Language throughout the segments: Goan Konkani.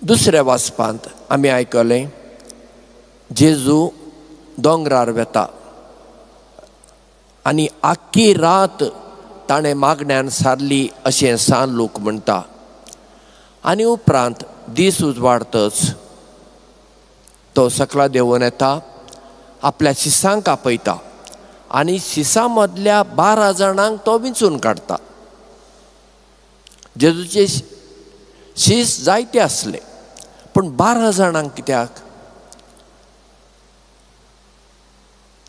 दुसऱ्या वाचपांत आमी आयकलें, जेजू दोंगरार वेता आनी आख्खी रात ताणें मागण्यान सारली अशें सान लोक म्हणटा. आनी उपरांत दीस उजवाडतच तो सकला देंवून येता, आपल्या शिसांक आपयता आनी शिसां मदल्या 12 जाणांक तो विंचून काडटा. जेजूचे शीस जायते आसले, पूण 12 जाणांक कित्याक?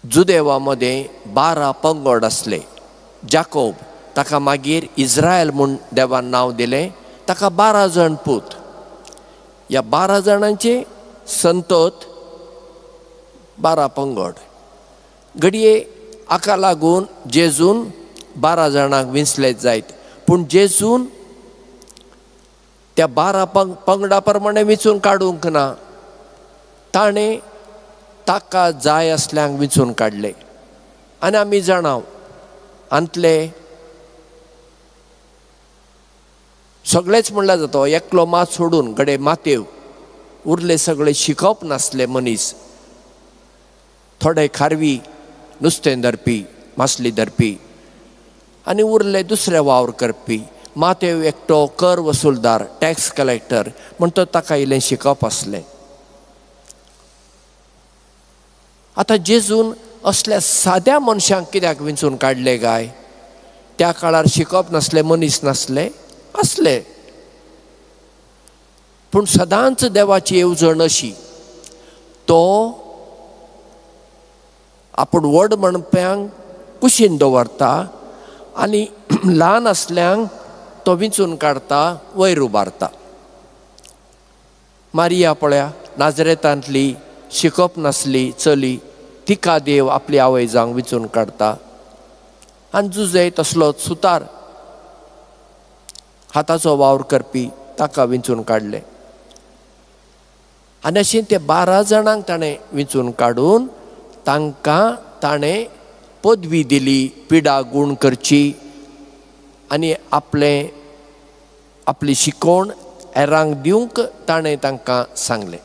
जुदेवा मदें 12 पंगड आसले. जाकोब, ताका मागीर इज्रायल म्हूण देवान नांव दिलें, ताका 12 जाण पूत. ह्या 12 जाणांचे संतत 12 पंगड. घडये हाका लागून जेजून 12 जाणांक विंचले जायत, पूण जेजून त्या 12 पंगडा प्रमाणे विंचून काडूंक ना, ताणें ताका जाय असल्यांक विंचून काडले. आनी आमी जाणाव आंतले सगळेच म्हणल्यार जाता, एकलो मात सोडून घडये मातेव, उरले सगळे शिकप नासले मनीस, थोडे खारवी नुस्तें धरपी, मासली धरपी, आनी उरले दुसरे वावर करपी. मातेव एकटो कर वसुलदार, टॅक्स कलेक्टर, म्हणटच ताका इल्लें शिकप आसलें. आतां जेजून असल्या साद्या मनशांक कित्याक विंचून काडले काय? त्या काळार शिकप नासले मनीस नासले आसले, पूण सदांच देवाची येवजण अशी, तो आपूण व्हड म्हणप्यांक कुशीन दवरता आनी ल्हान आसल्यांक तो विंचून काडटा, वयर उबारता. मारिया पळया, नाजरेतांतली शिकप नासली चली, तिका देव आपली आवय जावंक विंचून काडटा. आनी जुजे तसलो सुतार, हाताचो वावर करपी, ताका विंचून काडलें. आनी अशें ते 12 जाणांक ताणें विंचून काडून तांकां ताणें पदवी दिली, पिडा गूण करची आनी आपलें आपली शिकवण हेरांक दिवंक ताणें तांकां सांगलें.